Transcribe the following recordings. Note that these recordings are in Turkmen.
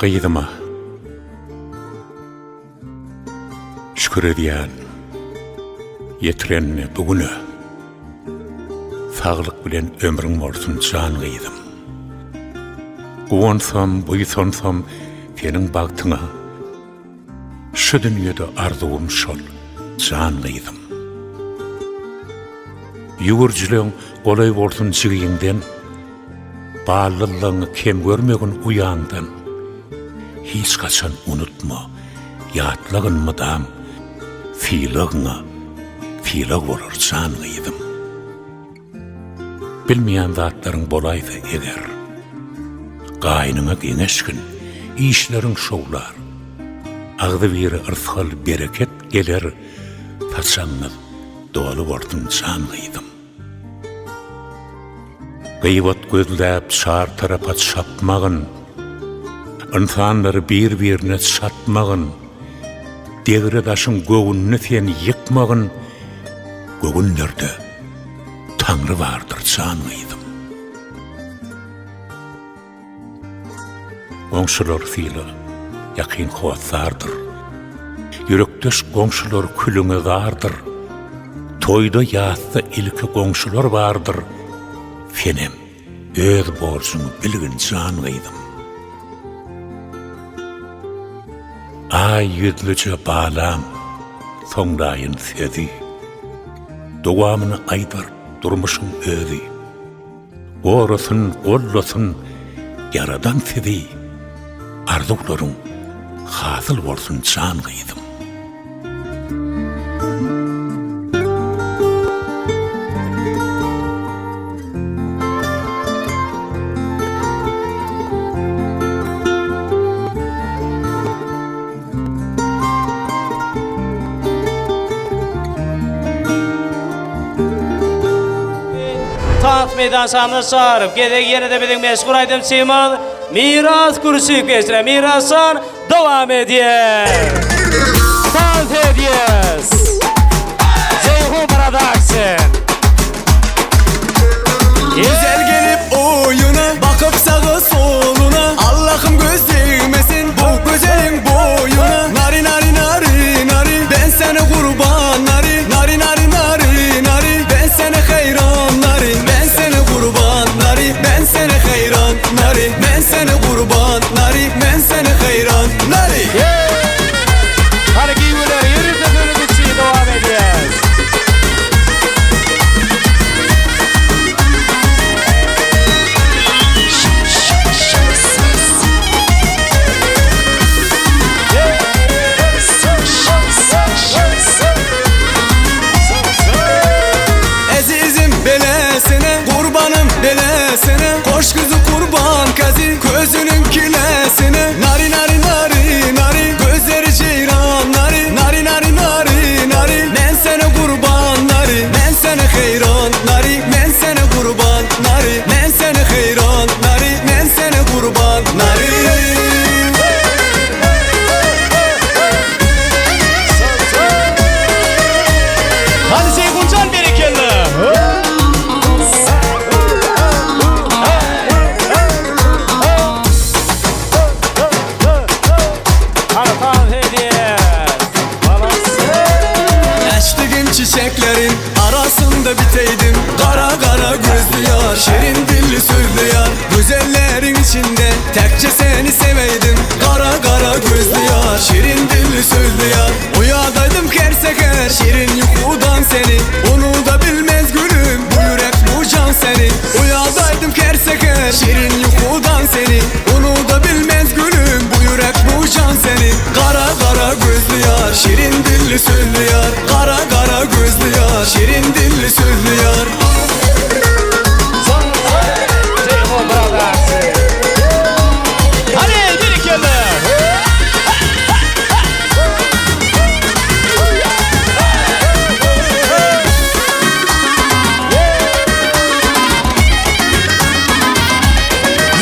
Gyzyma şükür edýän ýetirenine bu güne. Saglyk bilen ömrüň bolsun jan gyzym. Guwansam, buýsansam seniň bagtyňa. Şu dünýede arzuwym şol, jan gyzym. Ýüwürjileň golaý bolsun jigiňden, Ballylygyňy kem görmegin uýaňdan. Hiç haçan unutma, ýatlagyn mydam, Sylagyňa sylag bolar jan gyzym. Bilmeýän zatlaryň bolaýsa eger, Gaýnyňa geňeşgin, işleriň şowlar. Agzybire yrsgal, bereket geler, Saçagyňyz doly bolsun jan gyzym. Gybat gözläp çar tarapa çapmagyn, Ynsanlary bir-birine çatmagyn, Degre-daşyň göwnüni sen ýykmagyn, Göwünlerde Taňry bardyr jan gyzym. Goňşular syla, ýakyn hossardyr. Ýürekdeş goňşular külüňe zardyr. Toýda ýasda ilki goňşular bardyr. Senem öz borjuňy bilgin jan gyzym. Aý ýüzlüje balam, soňlaýyn sözi. Dowamyny aýdar durmuşyň özi. Gorasyn, gollasyn Ýaradan sizi, Arzuwlaryň hasyl bolsun jan gyzym. Tans meýdançamyza çagyryp, gezegi ýene-de biziň meşhur aýdymçymyz Miras Gürçüýew geçirýär. Mirasjan dowam edýär. Tans edýäs. Jeýhun Production. Güzel gelip oyuna Bakıp sağa soluna Allah'ım göz değmesin Bu güzelin boyuna Nari nari nari nari Ben sana kurban nari Nari nari nari nari Ben sana hayran nari Ben sana kurban nari Ben sana hayran nari Ben sana kurban nari Ben sana hayran nari Hany giwüler ýörite sözümiz dowam edýär. Ezizim belesine Kurbanım belesine Koş kızı kurban kazi Gözünün kilesine Nari nari nari nari Gözleri ceyran nari Nari nari nari nari Men sana kurban nari Men sana hayran nari Men sana kurban nari Men sana hayran nari Men sana kurban nari Hany Jeýhunjan berekella. Hany tans edýäs. Malasy. Açtığım çiçeklerin arasında biteydim Kara kara gözlü yar, şirin dilli sözlü yar Güzellerin içinde tekçe seni seveydim Kara kara gözlü yar, şirin dilli sözlü yar Uyadaydım her sefer şirin yukudan seni Onu da bilmez gülüm bu yürek bu can seni Uyadaydım her sefer şirin yukudan seni Onu da bilmez gülüm bu yürek bu can seni Kara kara gözlü yar şirin dilli sözlü yar Kara kara gözlü yar şirin dilli sözlü yar Jeýhun Production. Hany berekella.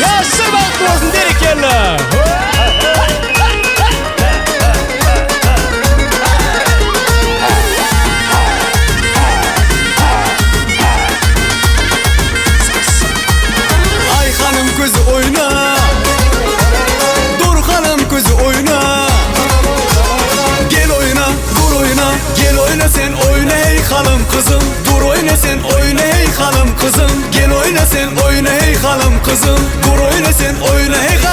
Ýaşlar bagtly bolsun berekella. halym kyzym Dur oýna sen oýna hey halym kyzym Gel oýna sen oýna hey halym kyzym Dur oýna sen oýna hey.